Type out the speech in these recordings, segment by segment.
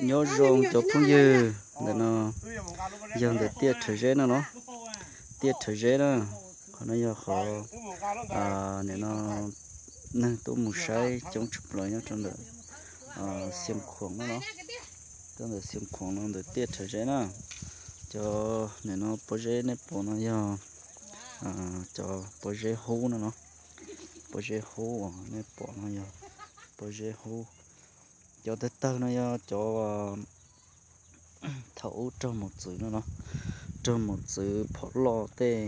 Nyob zoo cov phooj ywg, ntawm no yog ntawm Tiaj Rhawv Zeb no los, Tiaj Rhawv Zeb na. Qhov no yog qhov nim no neeg tuaj mus saib coob tshaj plaws nyob rau ntawm Xiav Khuam no los, rau ntawm Xiav Khuam no ntawm Tiaj Rhawv Zeb na. Cov nim no pob zeb nej pom no yog cov pob zeb hub no los, pob zeb hub uas nej pom no yog pob zeb hub. Cov tawg tawg no yog cov thaum ub raug mos txwv no los, raug mos txwv phom loj tej,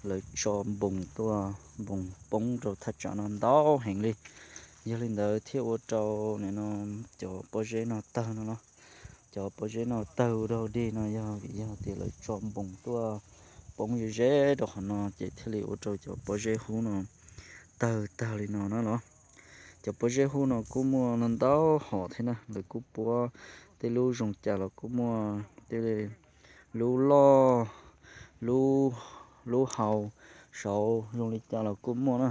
lawv tso npoos tuaj, npoos poob rau thaj tsam no ntau heev li. Yog li ntawd thiaj ua rau nim no cov pob zeb no tawg no los. Cov pob zeb no tawg ua dog dig no yog vim yog tias lawv tso npoos tuaj poob ze ze rau qhov no ces thiaj li ua rau cov pob zeb hub no tawg tag li no na los. Cov pob zeb hub no kuj muaj ntau hom thiab na, lawv kuj puab tej lub zoo cas los kuj muaj tej lub loj, lub hau, saud zoo li cas los kuj muaj na.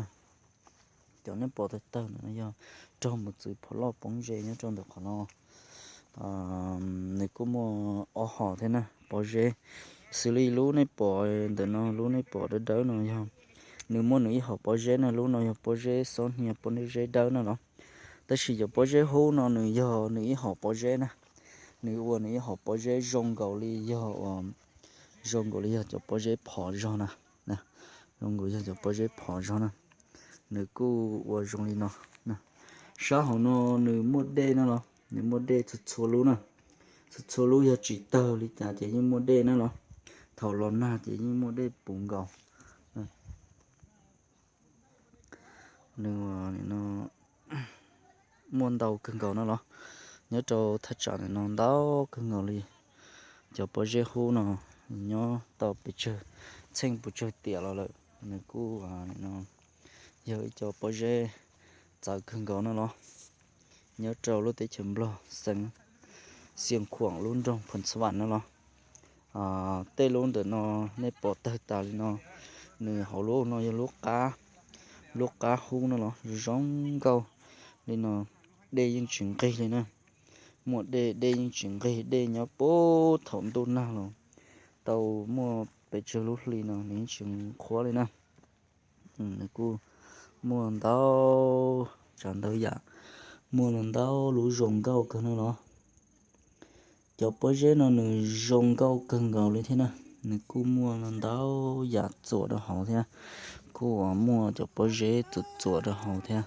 Cov nej pom tawg tawg no yog raug mos txwv phom loj poob ze nyob rau ntawm qhov no. Nws kuj muaj ob hom thiab na, pob zeb. Xws li lub nej pom ntawm no, lub nej pom dawb dawb no yog nws muaj nws ib hom pob zeb na, lub no yog pob zeb xob hnia pob zeb dawb na los. Tab sis cov pob zeb hub no nws yog nws ib hom pob zeb na, nws ua nws ib hom pob zeb zoo nkaus li yog, zoo nkaus li yog cov pob zeb phom zog na, zoo nkaus yog cov pob zeb phom zog na. Nws kuj ua zoo li no. Sab hauv no nws muaj dej na los, nws muaj dej txhua txhua lub na. Txhua txhua lub yog tsis tawg li cas ces yeej muaj dej na los. Thaum los nag ces yeej muaj dej puv nkaus. Nws muaj ntau kawg nkaus no los, nyob rau thaj tsam ntawm no ntau kawg nkaus li. Cov pob zeb hub no nyob tau pes tsawg txheej pes tsawg tiam los lawm, nws kuj yog ib co pob zeb txawv kawg nkaus no los, nyob rau lub teb chaws Nplog xeev Xiav Khuam lub nroog Phoos Xas Vam no los. Tej lub ntawm no nej pom tawg tas li no, nws hauv lub no yog lub qab, lub qab hub no los zoo nkauj li no, dej yeej tsis nqig li na. Muaj dej, dej yeej tsis nqig, dej nyob puag thaum ntuj nag los tau muaj pes tsawg lub hli no nws yeej tsis qhuav li na. Nws kuj muaj ntau tsav ntau yam, muaj los ntau lub zoo nkauj kawg no los. Cov pob zeb no nws zoo nkauj kawg nkaus li thiab na, nws kuj muaj los ntau yam txuam rau hauv thiab, kuj muaj cov pob zeb txuam txuam rau hauv thiab.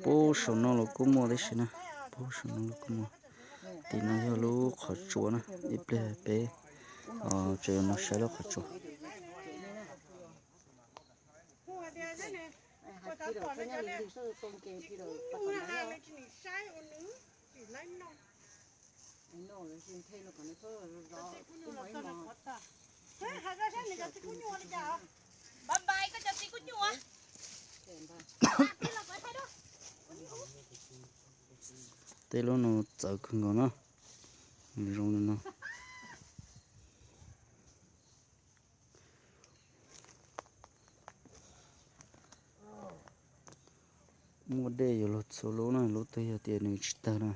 Puag saum no los kuj muaj tib si na, puag saum no los kuj muaj. Tim no yog lub qhov tsua na, ib pliag peb tseem yuav mus saib lub qhov tsua. Tej lub no txawv kawg nkaus na, zoo li no. Muaj dej yuav luag txhua lub na, lub twg yog tias nws tsis tawg na.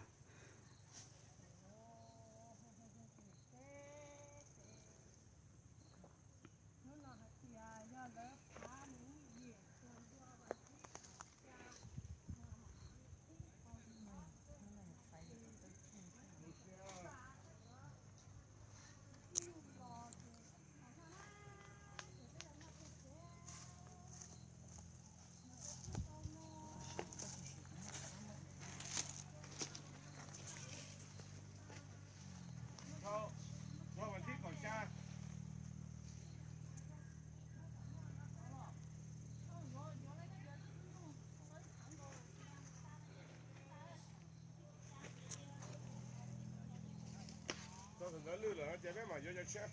Tau tus ntawd lwj lawm ces peb mam yuav cov tshiab.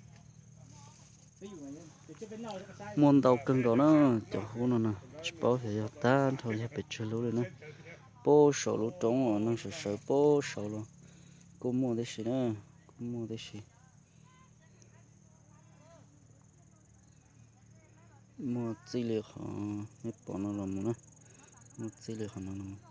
Muaj ntau kawg nkaus na, cov hub no na, tsis paub xyov yog tag nrho yog pes tsawg lub li na. Puag saum lub roob uas neeg sawv sawv puag saud los kuj muaj tib si na, kuj muaj tib si. Muaj txij li qhov nej pom no los mus na, muaj txij li qhov no los mus.